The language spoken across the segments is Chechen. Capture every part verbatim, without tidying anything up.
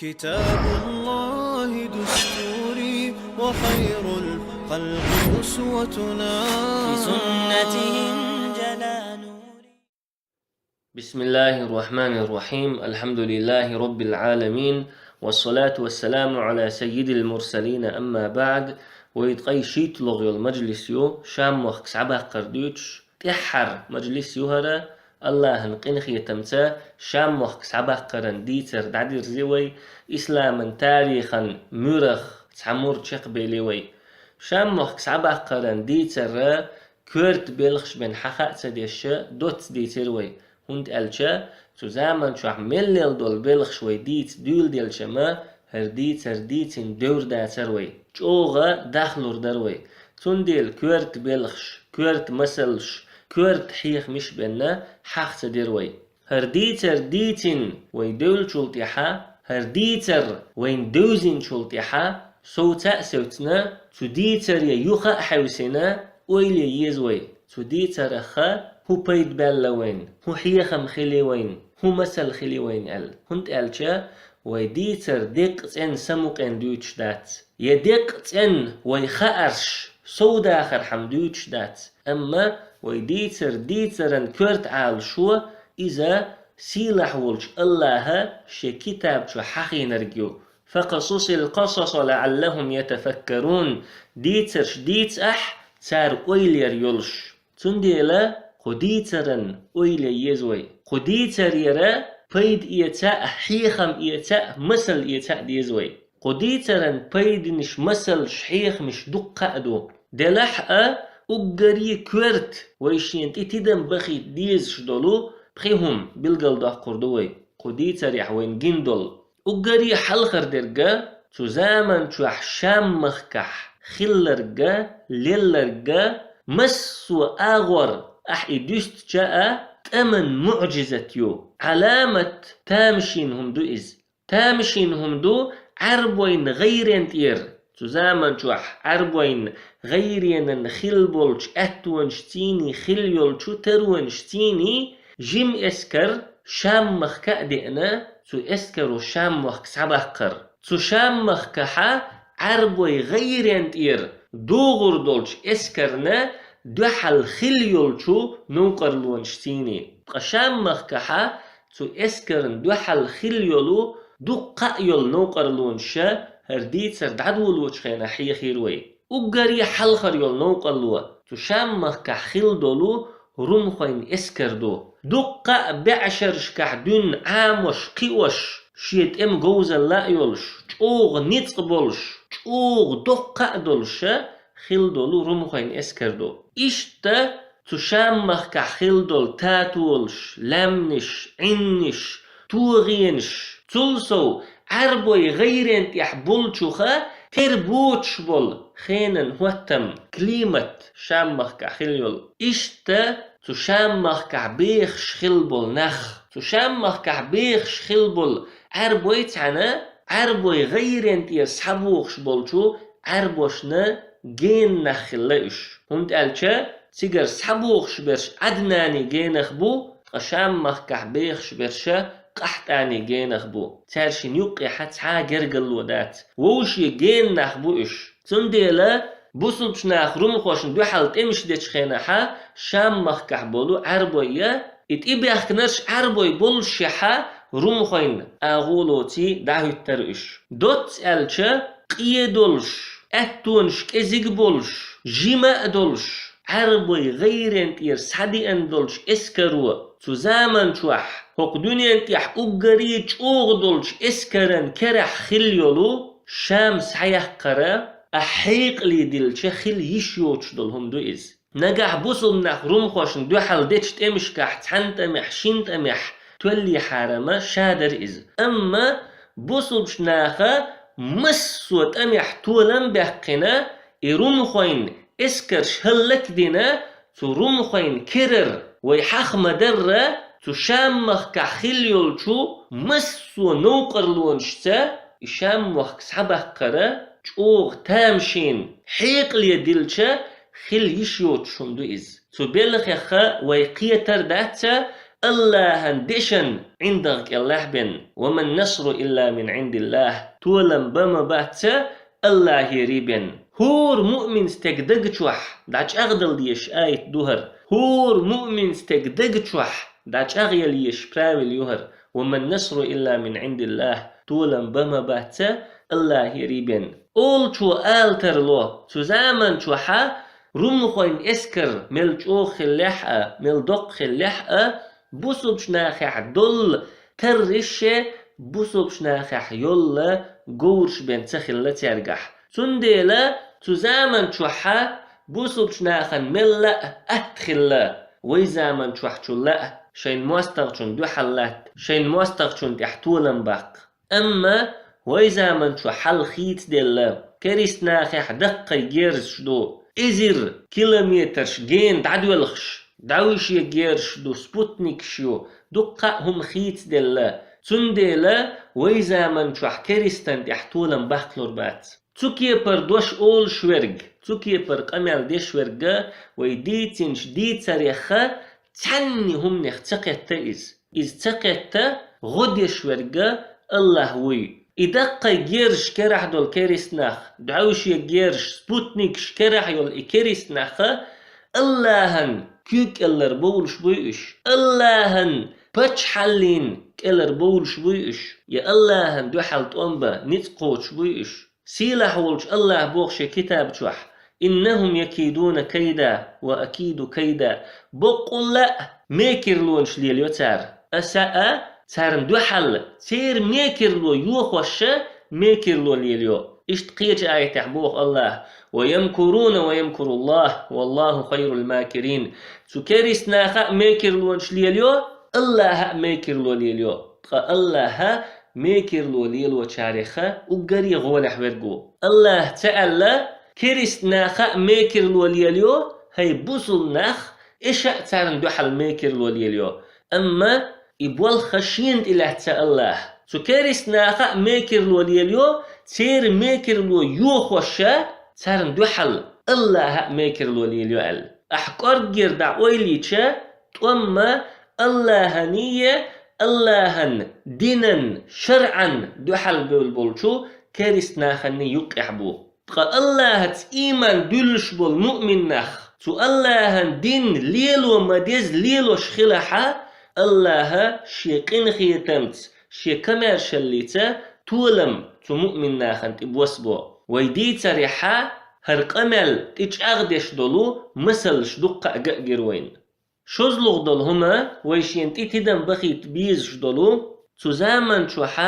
كتاب الله دستوري وخير الخلق أسوتنا. بسنته انجلى نوري. بسم الله الرحمن الرحيم. الحمد لله رب العالمين. والصلاة والسلام على سيد المرسلين. أما بعد. Вай ткъай шийтталагӀа йола мажлис ю, Шам мохк схьабаккхар дуьйцуш, тӀеххьара мажлис ю хӀара, АллахӀан къинхетамца Шам мохк схьабаккхаран дийцар дӀадирзи вай, исламан тарихан муьрах цхьа мур чекхбели вай. Шам мохк схьабаккхаран дийцар коьрта белхаш бен хьаха а ца деш, доцца дийцира вай. ХӀунда аьлча цу заман чохь мел лелла долу белхаш вай дийца дуьйладелча-м, хӀара дийцар дийцина девр дацара вай. ЧӀогӀа дахлур дара вай. Цундела коьрта белхаш, коьрта масалш, коьрта хьехамаш бен хьаха ца дира вай. ХӀара дийцар дийцина вай девллачул тӀаьхьа, хӀара дийцар вайна девзинчул тӀаьхьа, совца а севцна, цу дийцаре юха а хьевсина, ойла е еза вай, цу дийцарах хӀун пайда баьлла вайна, хӀун хьехам хили вайна, хӀун масал хили вайна аьлла. ХӀунда аьлча вай дийцар деккъа цӀена самукъен дуьйцуш дац. Я деккъа цӀена вай хаарш, совдахархьама дуьйцуш дац. Амма вай дийцар дийцаран коьрта Ӏалашо, иза сийлахь волчу АллахӀа шен китаб чу хьахийнарг ю. فاقصص القصص لعلهم يتفكرون. Дийцарш дийца ахь, цара ойла яр йолуш. Цундела кху дийцаран ойла е еза вай. Кху дийцарера пайда эца а, хьехам эца а, масал эца а деза вай. Кху дийцаран пайданаш, масалш, хьехамаш дуккха а ду. Делахь а, уггаре коьрта вай шена тӀе тидам бахийта дезаш долу пхи хӀума билгалдоккхур ду вай, кху дийцарехь вайна гина долу. Уггаре хьалхара дерг, цу заман чохь Шам-махкахь хилларг, лелларг, массо а агӀор, ахь и дуьстича а, тӀаман муӀжизат ю, Ӏаламат, тамашийна хӀума ду иза. Тамашийна хӀума ду Ӏарбойн гӀайрен тӀера. Цу заман чохь Ӏарбойн гӀайренан хилла болчу аьттонашций, хилла йолчу таронашций жима эскар Шам-махка а деана, цу эскаро Шам-мохк схьабаккхар. Цу Шам-махкахьа Ӏарбойн гӀайрен тӀера догӀур долчу эскарна дуьхьал хилла йолчу новкъарлонашций. Ткъа Шам-махкахьа цу эскарна дуьхьал хилла йолу дуккха а йолу новкъарлонаш хӀара дийцар дӀадолочу хенахь хьехийра вай. Уггаре хьалхара йолу новкъарло цу Шам-махкахь хилла долу румхойн эскар ду. Дуккха а беӀшаршкахь дуьйна Ӏамош, кхиош, шен тӀеман говзалла а йолуш, чӀогӀа ницкъ болуш, чӀогӀа доккха а долуш хилла долу румхойн эскар ду. Иштта цу Шам-махкахь хилла долу татолаш, лаьмнаш, Ӏиннаш, тогӀенаш, цул сов Ӏарбойн гӀайрен тӀехь болчуха тера боцуш болу хенан хӀоттам, климат Шам-махкахь хилла йолу. Иштта цу Шам-махкахь бехаш хилла болу нах, цу Шам-махкахь бехаш хилла болу Ӏарбой цхьаьна, Ӏарбойн гӀайрен тӀера схьабохуш болчу Ӏарбошна геннах хилла уьш. ХӀунда аьлча цигара схьабохуш берш Ӏаднанийн генах бу, ткъа Шам-махкахь бехаш берш КъахьтӀанийн генах бу. Цаьршинна юккъехьа цхьа а гергарло дац. Вовшийн геннах бу уьш. Цундела бусулбачу наха румхошна дуьхьал тӀемаш дечу хенахьа Шам-махкахь болу Ӏарбой, и тӀебаьхкинарш Ӏарбой болушшехьа, румхойн агӀо лоций дӀахӀуьттара уьш. Доцца аьлча, къе долуш, аьттонаш кӀезиг болуш, жима а долуш, Ӏарбойн гӀайрен тӀера схьадеана долчу эскаро цу заман чохь хӀокху дуьнен тӀехь уггаре чӀогӀа долчу эскаран керахь хилла йолу Шам схьаяккхара, ахь хьекъале дилча хила йиш йоцуш долу хӀума ду иза. Нагахь бусулба нах румхошна дуьхьал дечу тӀемашкахь цхьана тӀамехь, шина тӀамехь тоьллехьара-м ша дара иза. Амма бусулбачу наха массо а тӀамехь толам а баьккхина, и румхойн эскарш хӀаллакдина, цу румхойн керара вай хьаха ма-дарра, цу Шам-махкахь хилла йолчу массо а новкъарлонашца и Шам-мохк схьабаккхара чӀогӀа тамашийна, хьекъале дилча хила йиш йоцуш хӀума ду иза. Цу белхеха вай кхетар дац, Аллахьан дешан Ӏиндагӏ кӏеллахь бен. «وما النصر إلا من عند الله». Толам ба ма бац, Аллахьера бен. ХӀора муъмин стеган даг чохь дӏачӏагӏдала дезаш аят ду хӏара. ХӀора муъмин стеган даг чохь дӏачӏагӏъяла езаш правил ю хӏара. «وما النصر إلا من عند الله». Толам ба ма бац, Аллахьера бен. Олучо ала тарло, цу заман чохь румхойн эскар мел чӏогӏа хиллехь а, мел доккха хиллехь а, бусулбчу нахехь долу тарриш бусулбчу нахехь йолла говраш бен ца хилла цаьргахь. Цундела цу заман чохь бусулбчу нахана мел лаьа атта хилла, вай заман чохь чу лаьа шайн мостагӏчунна дуьхьал латта, шайн мостагӏчунна тӏехь толам баккха. Амма вай заман чу хьал хийцаделла, керист нахехь даккхий герзаш ду, эзар километраш гена дӏадоьлхуш, дӏовше герзаш ду, спутникаш ю, дуккха а хӏума хийцаделла. Цундела вай заман чохь керистан тӏехь толам баккхалур бац. Цу кепара дош олуш верг, цу кепара къамел деш верг вай дийцинчу дийцарех цхьанна хӏуманех ца кхетта иза. Иза ца кхетта гӏо деш верг Аллахь вуй. И даккхий герзаш карахь долу керист нах, дӏовше герзаш, спутникаш карахь йолу и керист нах Аллахьан куьйга кӏеллара бовлуш буй уьш. Аллахьан паччахьаллин кӏелара бовлуш буй уьш. Я Аллахьан дуьхьал тӏом бан ницкъ кхочуш буй уьш. Сийлахь волчу Аллахь боху шен китаб чохь: «إنهم يكيدون كيدا وأكيد كيدا». Боккъалла а мекарлонаш лелайо цара. Аса а царна дуьхьал церан мекарло йохош а мекарло лелайо. Иштта кхечу аятехь боху Аллахь: «ويمكرون ويمكر الله والله خير الماكرين». Цу керист наха а мекарлонаш лелайо, Аллахьа а мекарло лелайо. Ткъа Аллахьа мекарло лелочарех уггаре гӏолехь верг ву. Аллахьа ца аьлла, керист наха а мекарло лелайо, хӏай бусулба нах, эша а царна дуьхьал мекарло лелайо. Амма и болх шена тӏе лаьцна Аллахьа. Цу керист наха а мекарло лелайо, церан мекарло йохош а царна дуьхьал Аллахьа а мекарло лелайо аьлла. Ахь кӏорггера дӏа ойла йича, тӏом ма Аллахьаний, Аллахьан динан, шарӏан дуьхьал бевлла болчу керист наханний юккъехь бу. Ткъа Аллахьаца ийман дуьллуш болу муъмин нах, цу Аллахьан дин лело ма-дезза лелош хилахь а, Аллахьа шен къинхетамца, шен комаьршаллица толам цу муъмин нахана тӏе боссабо. Вай дийцарехь а хӏара къамел тӏечӏагӏдеш долу масалш дуккха а ган гира вайна. ШозлагӀа долу хӀума, вай шена тӀе тидам бахийта безаш долу, цу заман чохь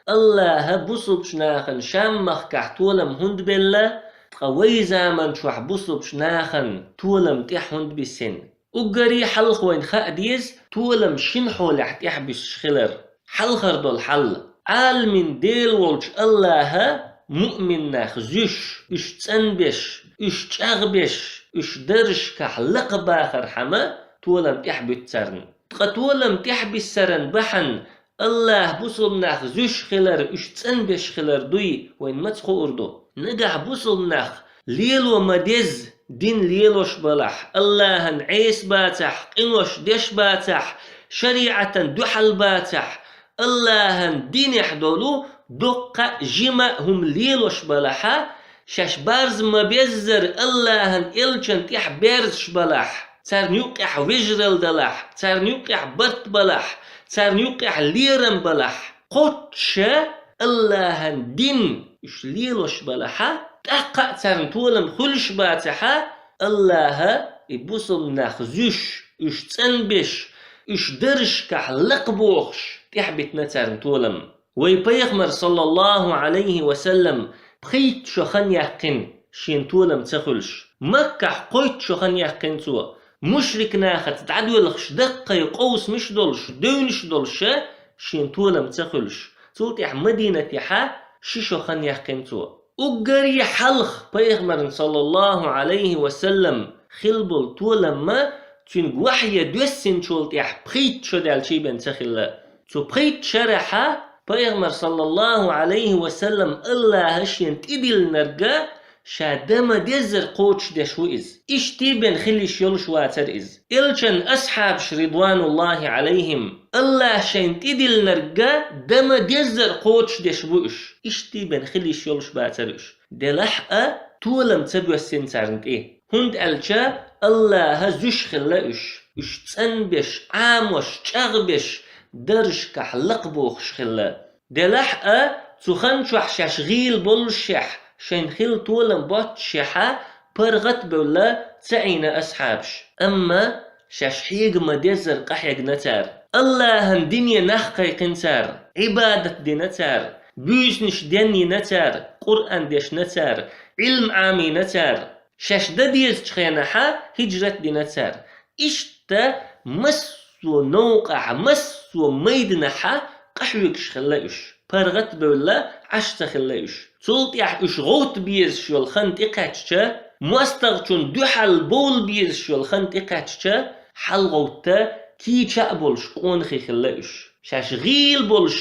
Аллаха бусулбачу нахана Шам-махкахь толам хӀунда белла, ткъа вай заман чохь бусулбачу нахана толам тӀехь хӀунда бисина? Уггаре хьалха вайна хаа деза толам шина хьолехь тӀехь буьсуш хилар. Хьалхара долу хьал: Ӏаламийн Дела волчу Аллаха муъмин нах зуьйш, уьш цӀанбеш, уьш чӀагӀбеш, уьш даржашкахь лакхабахархьама, толам тӀехь буьту царна. Ткъа толам тӀехь биссаран бахьана Аллаха бусулба нах зуьйш хилар, уьш цӀанбеш хилар дуй, вайна маца хуур ду? Нагахь бусулба нах лело ма-дезза дин лелош балахь, Аллахана Ӏеса бацахь, къинош деш бацахь, шариӀатана дуьхьал бацахь, Аллахана динехь долу доккха а, жима а хӀума лелош балахьа, шаьш барз ма-беззара Аллахана элчан тӀехь берзаш балахь, царна юккъехь вежаралла далахь, царна юккъехь барт балахь, царна юккъехь лерам балахь, кхоччуша Аллахана дин уьш лелош балахьа, тӀаккха а царна толам хуьлуш бацахьа, Аллаха и бусулба нах зуьйш, уьш цӀанбеш, уьш даржашкахь лакхабохуш, тӀехь битина царна толам. Вай Пайхамар, саллаллаху Ӏалайхи ва саллам, пхийтта шо хан яьккхина шена толам ца хуьлуш. Маккахь кхойтта шо хан яьккхина цо. Мушрик нахаца дӀадоьлхуш даккхий къовсамаш долуш, девнаш долуша шена толам ца хуьлуш. Цул тӀаьхьа Мадинатехьа ши шо хан яьккхина цо. Уггаре хьалха Пайхамарна, саллаллаху Ӏалайхи ва саллам, хилла болу толам ма, цуьнга вахьйе доьссинчул тӀаьхьа пхийтта шо даьлчий бен ца хилла. Цу пхийтта шарахьа Пайхамар, саллаллаху Ӏалайхи ва саллам, Аллаха шена тӀедиллинарг ша дан ма деззар кхочушдеш ву иза. Иштта бен хила йиш йолуш вацара иза. Элчан асхьабаш, ридвануллахӀи Ӏалайхим, АллахӀа шайна тӀедиллинарг дан ма деззар кхочушдеш бу уьш. Иштта бен хила йиш йолуш бацара уьш. Делахь а, толам ца боьссина царна тӀе. ХӀунда аьлча АллахӀа зуьш хилла уьш. Уьш цӀанбеш, Ӏамош, чӀагӀбеш, даржашкахь лакхабохуш хилла. Делахь а, цу хан чохь шаьш гӀийла боллушехь, шайна хилла толам боццушехьа, паргӀат а бевлла, ца Ӏийна асхьабаш. Амма шаьш хьега ма деззар къахьегна цара. АллахӀан дине нах кхайкхина цара, Ӏибадат дина цара, буьйсанаш денйина цара, Къуръан дешна цара, Ӏилма Ӏамийна цара. Шаьш дан дезачу хенахьа хӀижрат дина цара. Иштта массо а новкъахь, массо а майданахьа къахьоьгуш хилла уьш. ПаргӀат а бевлла, Ӏаш ца хилла уьш. Цул тӀаьхьа уьш гӀовтта безаш йолу хан тӀекхаьчча, мостагӀчунна дуьхьал бовла безаш йолу хан тӀекхаьчча, хьалагӀовтта, кийча а болуш къонахий хилла уьш. Шаьш гӀийла болуш,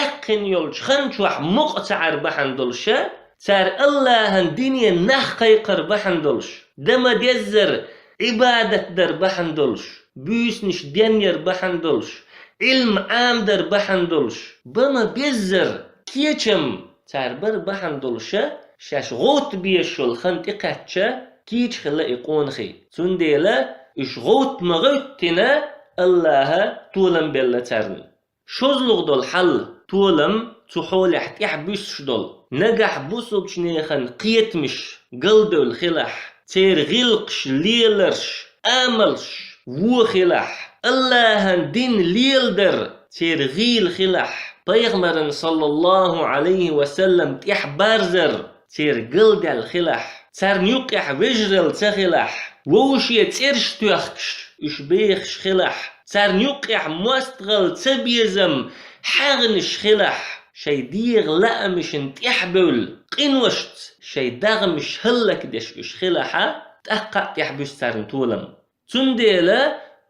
яьккхина йолчу хан чохь мукъа ца Ӏар бахьана долуша, цара АллахӀан дине нах кхайкхар бахьана долуш, дан ма деззар Ӏибадат дар бахьана долуш, буьйсанаш денъяр бахьана долуш, Ӏилма Ӏамадар бахьана долуш, бан ма беззар кечам цара бар бахьана долуша, шаьш гӀовтта безаш йолу хан тӀекхаьчча, кийча хилла и къонахий. Цундела уьш гӀовтта ма гӀевттина, АллахӀа толам белла царна. ШозлагӀа долу хьал, толам цу хьолехь тӀаьхьа буьссуш долу. Нагахь бусулбачу нехан кхетамаш галдевлла хилахь, церан гӀиллакхаш, леларш, амалш вон хилахь, АллахӀан дин леладар церан гӀийла хилахь, Пайхамаран, саллаллахӀу Ӏалайхи ва саллам, тӀаьхьабарзар церан галдаьлла хилахь, царна юккъехь вежаралла ца хилахь, вовше цӀераш тоьхкаш уьш бехаш хилахь, царна юккъехь мостагӀалла ца безам, хьагӀнаш хилахь, шайн дегӀан лаамашна тӀаьхьабевлла, къиношца шайн дегӀамаш хӀаллакдеш уьш хилахьа, тӀаккха а тӀаьхьабуьсу царна толам. Цундела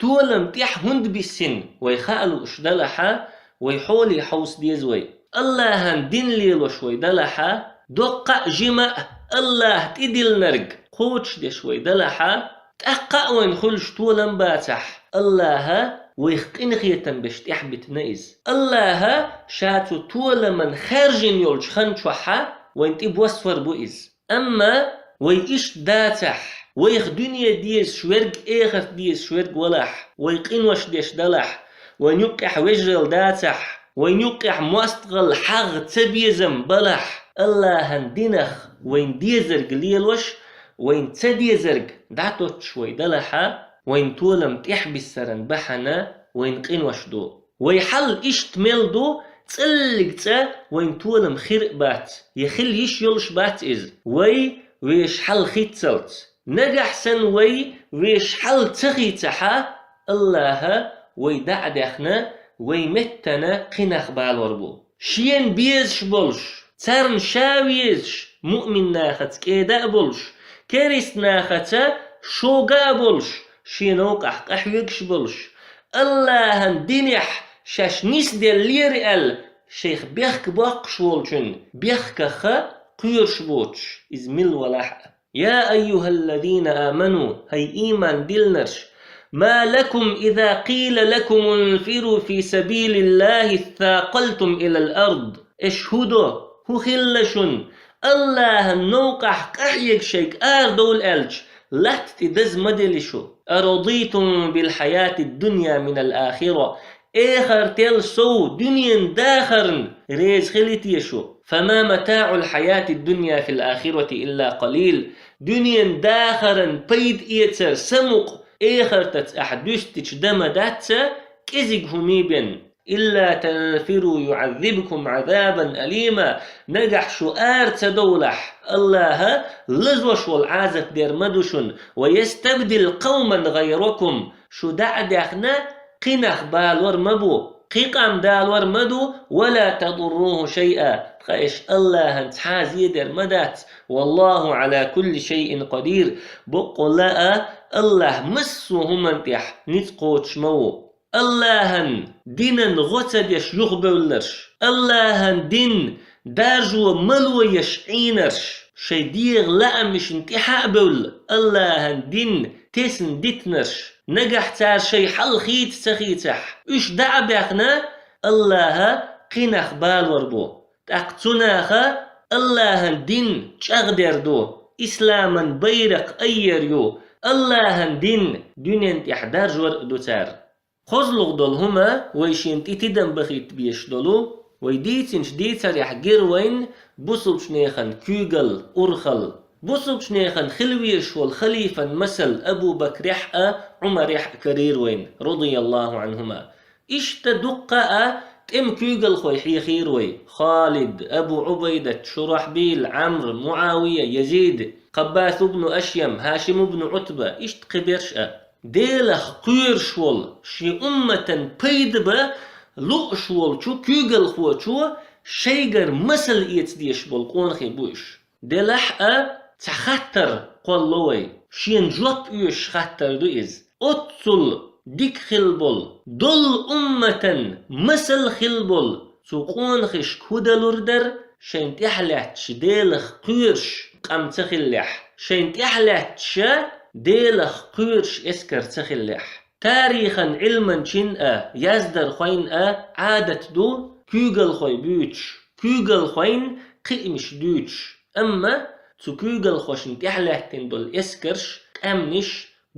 толам тӀаьхьа хӀунда биссина вай хаа лууш далахьа, вай хьоле хьовса деза вай. АллахӀан дин лелош вай далахьа, доккха а, жима а АллахӀа тӀедиллинарг кхочушдеш вай далахьа, тӀаккха а вайна хуьлуш толам бацахь, АллахӀа вайх къинхетам беш тӀаьхьабитина иза. АллахӀа ша цу толаман хаьржина йолчу хан чохьа вайна тӀе боссор бу иза. Амма вай иштта дацахь, вайх дуьне дезаш верг, эхарт дезаш верг валахь, вай къинош деш далахь, вайн юккъехь вежаралла дацахь, вайн юккъехь мостагӀалла, хьагӀ ца безам балахь, АллахӀан динах вайна дезарг лелош, вайна ца дезарг дӀатоттуш вай далахьа, вайн толам тӀаьхьабиссаран бахьана вайна къинош ду. Вай хьал иштта мел ду, цӀаллиг цӀа вайн толам хир а бац, я хила йиш йолуш бац иза. Вай вешан хьал хийццалц. Нагахь санна вай вешан хьал ца хийцахьа, АллахӀа вай дӀа а даьхна, вай меттана кхин нах балор бу. Шена безаш болуш, царна ша везаш, муъмин нахаца кӀеда а болуш, керист нахаца шога а болуш, шен новкъахь къахьоьгуш болуш, АллахӀан динехь шаьш нисделлера аьлла, шайх бехк боккхуш волчун бехках кхоьруш боцуш, иза мила валахь а. يا أيها الذين آمنوا, хӀай ийман диллинарш, ما لكم إذا قيل لكم انفروا في سبيل الله اثاقلتم إلى الأرض. Эш хӀу до, хӀу хилла шуна, АллахӀан новкъахь къахьега шайга арадовла аьлча, латта тӀе даза ма дели шу? أرضيتم بالحياة الدنيا من الآخرة. Эхартел сов дуьненан дахарна реза хили те шу? فما متاع الحياة الدنيا في الآخرة إلا قليل. Дуьненан дахаран пайда эцар самукъа эхартаца ахь дуьстича дан ма дац, кӀезиг хӀума бен. إلا تنفروا يعذبكم عذابا أليما. Нагахь шу ара ца довлахь, АллахӀа лазош волу Ӏазап дер ма ду шуна. ويستبدل قوما غيركم. Шу дӀа а даьхна, кхин нах балор ма бу, кхин къам далор ма ду, ولا تضروه شيئا, ткъа эш АллахӀан цхьа а зе дер ма дац, والله على كل شيء قدير, боккъалла а АллахӀ массо а хӀуманна тӀехь ницкъ кхочуш ма ву. АллахӀан динан гӀо ца деш юхабевлларш, АллахӀан дин даржо мало еш Ӏийнарш, шайн дегӀа лаамашна тӀехьа а бевлла, АллахӀан дин тесна дитинарш, нагахь цара шайн хьал хийца ца хийцахь, уьш дӀа а баьхна, АллахӀа кхин нах балор бу. ТӀаккха цу наха АллахӀан дин чӀагӀдер ду, исламан байракх айъар ю, АллахӀан дин дуьнен тӀехь даржор а ду цара. КхозлагӀа долу хӀума, вай шена тӀе тидам бахийта безаш долу, вай дийцинчу дийцарехь гира вайна бусулбачу нехан куьйгалла, урхалла. Бусулбачу нехан хила везаш волу халифан масал Абу Бакрехь а, Ӏумарехь а карийра вайна, радияллаху Ӏанхума. Иштта дуккха а тӀеман куьйгалхой хьехийра вай: Халид, Абу Ӏубайдат, Шурахьбил, Ӏамр, МуӀавия, Язид, Кхаббас ибн Ашьям, Хашим ибн Ӏутба, иштта кхиберш а. Делах кхоьруш волу, шен умматан пайда бан лууш волчу куьйгалхочо шайгара масал эца дезаш болу къонахий бу уьш. Делахь а цхьа хаттар кхолло вай. Шена жоп оьшуш хаттар ду иза. Оццул дика хилла болу, долу умматан масал хилла болу цу къонахишка хӀун далур дара, шайна тӀаьхьалаьтташ Делах кхоьруш къам ца хиллехь, шайна тӀаьхьалаьтташ Делах кхоьруш эскар ца хиллехь? Тарихан Ӏилманчин а, яздархойн а Ӏадат ду куьйгалхой буьйцуш, куьйгалхойн кхиамаш дуьйцуш. Амма цу куьйгалхошна тӀаьхьалаьттина долу эскарш, къаьмнаш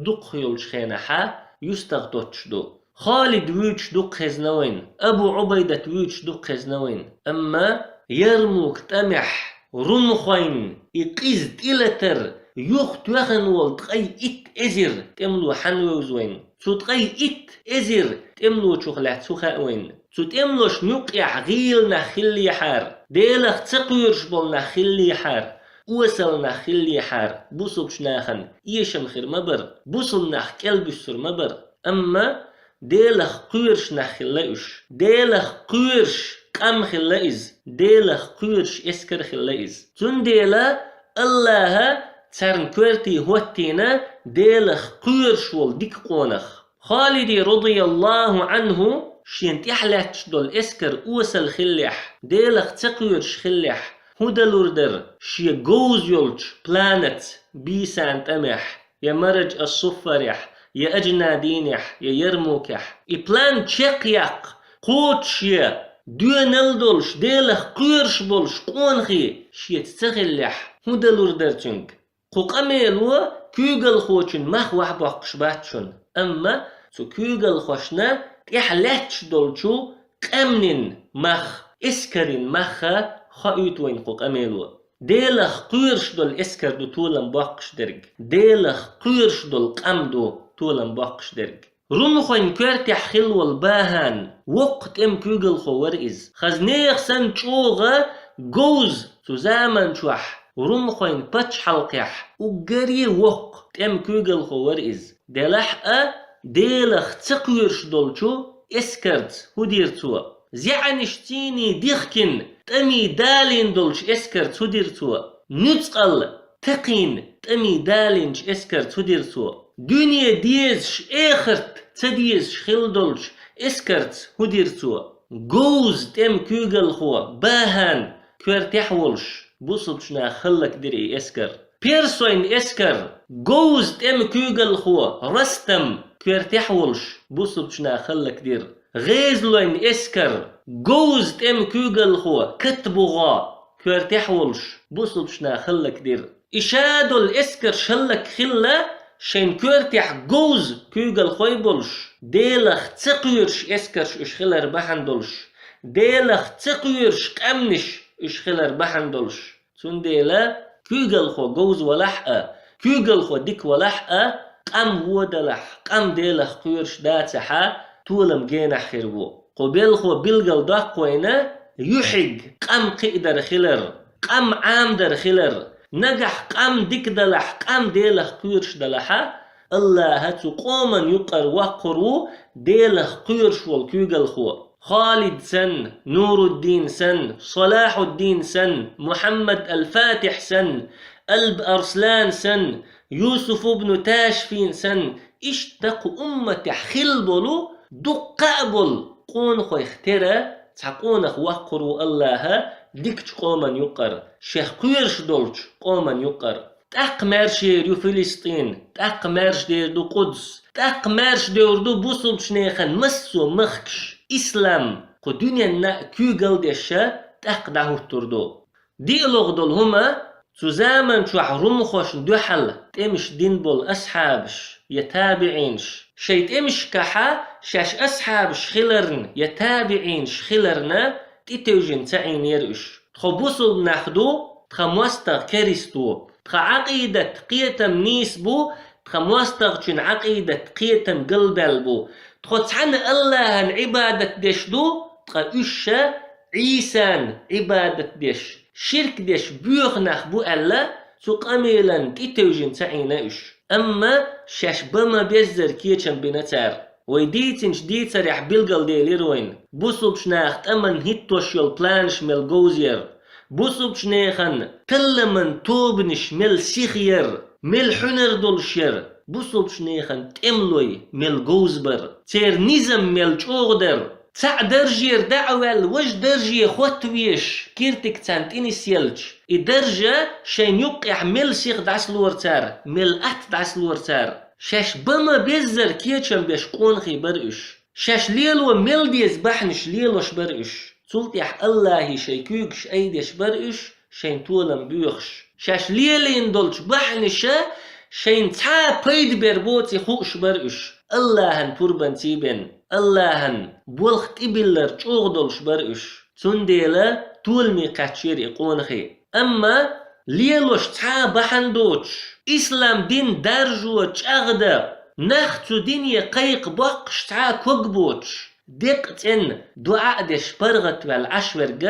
дукхах йолчу хенахьа юьстагӀ доцуш ду. Халид вуьйцуш дукха хезна вайна, Абу Ӏубайдат вуьйцуш дукха хезна вайна. Амма Ярмук тӀамехь румхойн и къиза тӀелатар юхатоьхна волу ткъе итт эзар тӀемало хьанна вевза вайна? Цу ткъе итт эзар тӀемалочух лаьцна хӀун хаьа вайна? Цу тӀемалошна юккъехь гӀийла нах хиллехьара, Делах ца кхоьруш болу нах хиллехьара, осал нах хиллехьара, бусулбачу нахана эшам хир ма бара, бусулба нах кӀелбуьссур ма бара. Амма Делах кхоьруш нах хилла уьш. Делах кхоьруш къам хилла иза. Делах кхоьруш эскар хилла иза. Цундела АллахӀа царна коьрте хӀоттийна Делах кхоьруш волу дика къонах. Халиде, радияллаху Ӏанху, шена тӀаьхьалаьтташ долу эскар осал хиллехь, Делах ца кхоьруш хиллехь, хӀун далур дара шен говза йолчу планаца бийсан тӀамехь, я Мараж ас-Суффарехь, я Аджнадинехь, я Ярмукехь? И план чекхъяккха, кхочушъян, доьналла долуш, Делах кхоьруш болуш къонахий шеца ца хиллехь, хӀун далур дара цуьнга? Кху къамело куьйгалхочун мах вахьбоккхуш бац шуна, амма цу куьйгалхошна тӀаьхьалаьтташ долчу къаьмнин мах, эскарин мах хоуьйту вайна кху къамело. Делах кхоьруш долу эскар ду толам боккхуш дерг. Делах кхоьруш долу къам ду толам боккхуш дерг. Румхойн коьртехь хилла волу БахӀан воккха тӀеман куьйгалхо вара иза. Хаза нехан санна чӀогӀа говза цу заман чохь румхойн пачхьалкхехь уггаре воккха тӀеман куьйгалхо вара иза. Делахь а, Делах ца кхоьруш долчу эскарца хӀун дира цо? ЗеӀанашций дихкина тӀамий далийна долчу эскарца хӀун дира цо? Нуьцкъала такхийна тӀамий далийначу эскарца хӀун дира цо? Дуьне дезаш, эхарт ца дезаш хилла долчу эскарца хӀун дира цо? Говза тӀеман куьйгалхо БахӀан коьртехь а волуш, бусулбачу наха хӀаллакдира и эскар. Персойн эскар говза тӀеман куьйгалхо Растам коьртехь а волуш, бусулбачу наха хӀаллакдира. ГӀезалойн эскар говза тӀеман куьйгалхо КатбугӀа коьртехь а волуш, бусулбачу наха хӀаллакдира. И ша долу эскарш хӀаллакхилла, шайн коьртехь говза куьйгалхой болуш, Делах ца кхоьруш эскарш уьш хилар бахьана долуш, Делах ца кхоьруш къаьмнаш уьш хилар бахьана долуш. Цундела куьйгалхо говза валахь а, куьйгалхо дика валахь а, къам вон далахь, къам Делах кхоьруш дацахьа, толам генахь хир ву. Кху белхо билгал доккху вайна, юьхьиг къам кхиадар хилар, къам Ӏамадар хилар, нагахь къам дика далахь, къам Делах кхоьруш далахьа, АллахӀа цу къоман юкъара воккхур ву Делах кхоьруш волу куьйгалхо. Халид санна, Нуруддин санна, Салахьуддин санна, Мухьаммад ал-Фатихь санна, Алб Арслан санна, Юсуф ибн Ташфин санна, иштта кху умматехь хилла болу дуккха а болу къонахойх тера цхьа къонах воккхур ву АллахӀа дикачу къоман юкъара, шех кхоьруш долчу къоман юкъара. ТӀаккха маьрша ер ю Филистин, тӀаккха маьрша дер ду Къудс, тӀаккха маьрша девр ду бусулбачу нехан массо а махкаш, ислам кху дуьненна а куьйгалла деш тӀаккха дӀахӀуттур ду. ДиълагӀа долу хӀума, цу заман чохь румхошна дуьхьал тӀемаш дина болу асхьабаш я табиӀинаш, шайн тӀемашкахьа шаьш асхьабаш хиларна я табиӀинаш хиларна тӀетевжина ца Ӏийнера уьш. Тхо бусулба нах ду, тхан мостагӀа керист ву, тхан Ӏакъидат кхетам нийса бу, тхан мостагӀчун Ӏакъидат кхетам галбаьлла бу. Тхо цхьана АллахӀан Ӏибадат деш ду, ткъа уьш ша Ӏийсан Ӏибадат деш, ширк деш боьха нах бу аьлла, цу къамелан тӀетевжина ца Ӏийна уьш. Амма шаьш бан ма-беззара кечам бина цара. Вай дийцинчу дийцарехь билгалделира вайна, бусулбачу наха тӀаман хӀиттош йолу планаш мел говза яра, бусулбачу нехан талламан тобанаш мел сиха яра, мел хьуьнар долуш яра, бусулбачу нехан тӀемалой мел говза бара, церан низам мел чӀогӀа дара. Цхьаъ даржера дӀа а ваьлла, важа дарже хӀоттавеш, киртиг царна тӀе нисъелча, и даржа шайна юккъехь мел сиха дӀасалора цара, мел атта дӀасалора цара. Шаьш бан ма-беззара кечам беш къонахий бара уьш. Шаьш лело мел деза бахьанаш лелош бара уьш. Цул тӀаьхьа АллахӀе шайн куьйгаш айдеш бара уьш, шайн толам боьхуш. Шаьш лелийна долчу бахьанаша шайна цхьа а пайда бер боций хууш бара уьш, АллахӀан пурбанций бен, АллахӀан болх тӀебиллар чӀогӀа долуш бара уьш. Цундела толаме кхаьчнера и къонахий. Амма лелош цхьа а бахьана доцуш, ислам дин даржо чӀагӀда, нах цу дине кхайкха боккхуш цхьа а ког боцуш, декъа цӀенна дуӀа а деш паргӀатваьлла Ӏаш верг,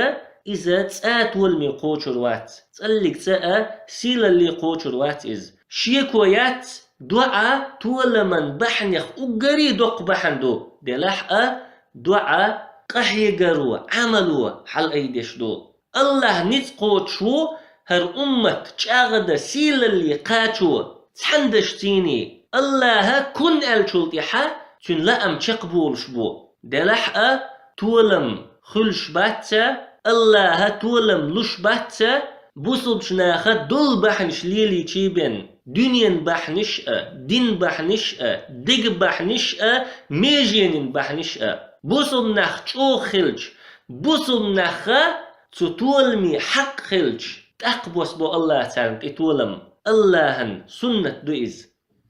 иза цкъа а толаме кхочур вац, цкъаллиг цкъа а сийлалле кхочур вац иза. Шеко яц, дуӀа толаман бахьанех уггаре доккха бахьана ду, делахь а дуӀа къахьегаро, Ӏамало хьалаайдеш ду. АллахӀ ницкъ кхочуш ву, хӀара уммат чӀагӀда сийлалле кхачо, цхьаьна дашцийний. АллахӀа кун аьллачул тӀаьхьа цуьнан лаам чекхболуш бу. Делахь а толам хуьлуш бац ца, АллахӀа толам луш бац ца, бусулбачу наха долу бахьанаш лелийчий бен, дуьненан бахьанаш а, дин бахьанаш а, дега бахьанаш а, меженийн бахьанаш а. Бусулба нах чӀогӀа хилча, бусулба наха цу толаме хьакъ хилча, тӀаккха босбо АллахӀа царна тӀе толам, АллахӀан суннат ду иза.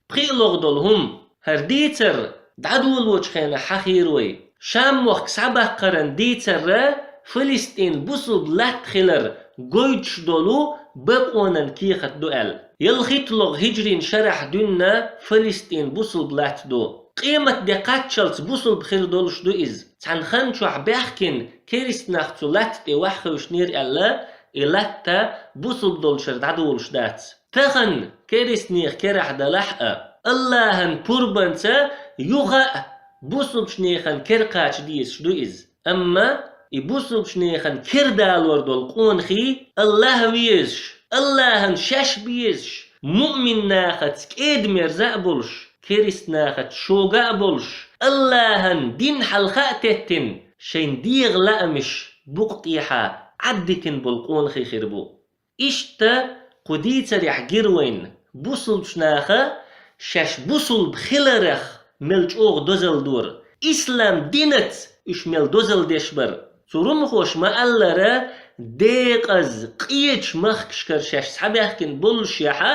ПхиълагӀа долу хӀума, хӀара дийцар дӀадолочу хенахь хьахийра вай. Шам-мохк схьабаккхаран дийцарра Фалестин бусулба латта хилар гойтуш долу бакъонан кехат ду аьлла. ЯлхитталгӀа хиджрин шарахь дуьнна Фалестин бусулба латта ду. Къемат де кхаччалц бусулба хир долуш ду иза. Цхьана хан чохь баьхкина керист нах цу латта тӀе ваха хевшнера аьлла, и латта бусулба долчара дӀадолуш дац. Тахана керист нехан керахь далахь а, АллахӀан пурбанца юха а бусулбачу нехан кер кхача дезаш ду иза. Амма и бусулбачу нехан кер далор долу къонахий АллахӀ везаш, АллахӀан шаьш безаш, муъмин нахаца кӀеда-мерза а болуш, керист нахаца шога а болуш, АллахӀан дин хьалха а теттина, шайн дегӀан лаамаш букъа тӀехьа Ӏаддитина болу къонахий хир бу. Иштта кху дийцарехь гира вайна, бусулбачу наха шаьш бусулба хиларах мел чӀогӀа дозалла дора, ислам динаца уьш мел дозалла деш бара. Цу румхоша ма-аллара, декъаза къечу махкашкара шаьш схьабаьхкина боллушехьа,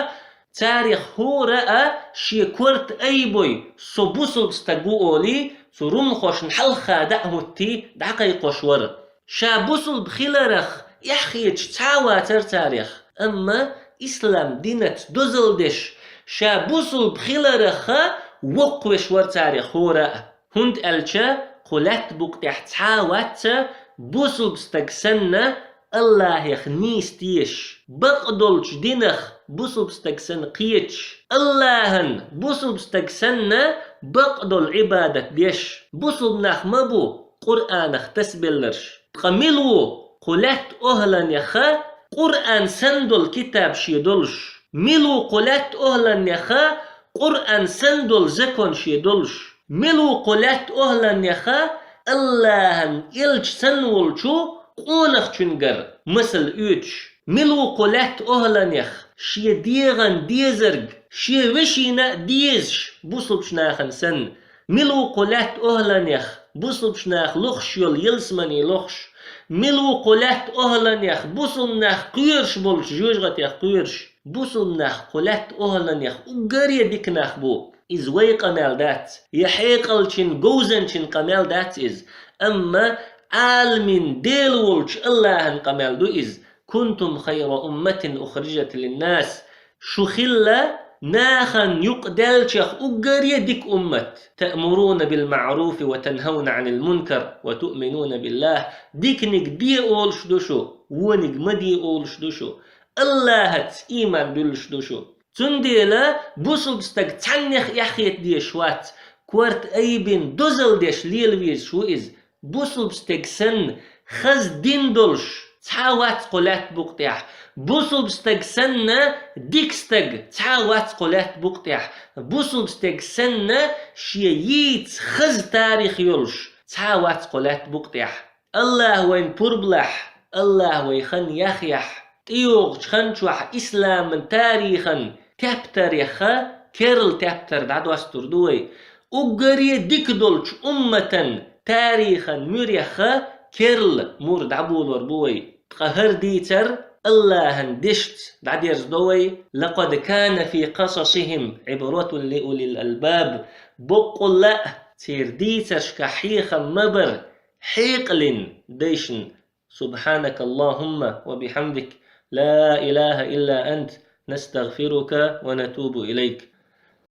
царах хӀора а шен корта айбой, со бусулба стаг ву олий, цу румхошна хьалха дӀа а хӀуттий, дӀакхайкхош вара. Ша бусулба хиларах эхь хеташ цхьа а вацара царах, амма ислам динаца дозалла деш, ша бусулба хилараха воккхавеш вара царах хӀора а. ХӀунда аьлча кху лаьтта букъа тӀехь цхьа а вац ца бусулба стаг санна, АллахӀах нийса тешаш, бакъдолчу динах бусулба стаг санна кхеташ, АллахӀан бусулба стаг санна бакъдолу Ӏибадат деш. Бусулба нах ма бу Къуръанах тасабелларш. Ткъа мила ву кху лаьтта охӀланеха Къуръан санна долу китаб шен долуш? Мила ву кху лаьтта охӀланеха Къуръан санна долу закон шен долуш? Мила ву кху лаьтта охӀланеха АллахӀан элча санна волчу къонахчуьнгара масал оьцуш. Мила ву кху лаьтта охӀланех, шен дегӀан дезарг, шен вешина а дезаш, бусалбачу нахана санна? Мила ву кху лаьтта охӀланех, бусалбачу наха лохуш йолу ялсамани лохуш? Мила ву кху лаьтта охӀланех, бусалба нах кхоьруш болчу жоьжахатех кхоьруш? Бусалба нах кху лаьтта охӀланех уггаре дика нах бу. Иза вай къамел дац, я хьекъалчин, говзанчин къамел дац иза, амма Ӏаламийн Дела волчу АллахӀан къамел ду иза: «Кунтум хайра умматин ухриджат линнас». Шу хилла нахана юкъадаьллачех уггаре дика уммат. «Таъмуруна билмаъруфи ва танхавна Ӏанил мункар ва туъминуна биллахӀ». Диканиг де олуш ду шу, вониг ма де олуш ду шу. АллахӀаца ийман дуьллуш ду шу. Цундела бусалба стаг цхьаннех эхь хета дезаш вац, корта айбина дозалла деш лела везаш ву иза. Бусалба стаг санна, хаза дин долуш цхьа а вац кху лаьтта букъа тӀехь. Бусалба стаг санна, дика стаг цхьа а вац кху лаьтта букъа тӀехь. Бусалба стаг санна, шен йийца хаза тарих йолуш цхьа а вац кху лаьтта букъа тӀехь. АллахӀа вайна пурба лахь, АллахӀа вай хан яхъяхь, тӀейогӀучу хан чохь исламан тарихан тептарехха керла тептар дӀадостур ду вай. Уггаре дика долчу умматан тарихан муьрехха керла мур дӀаболор бу вай. Ткъа хӀара дийцар АллахӀан дешца дӀадерзадо вай: «Лакъад кана фи къасасихим Ӏибратун ли улил албаб». Боккъалла а церан дийцаршкахь хьехам ма бара хьекъалан дайшна. سبحانك اللهم وبحمدك، لا إله إلا أنت، نستغفرك ونتوب إليك.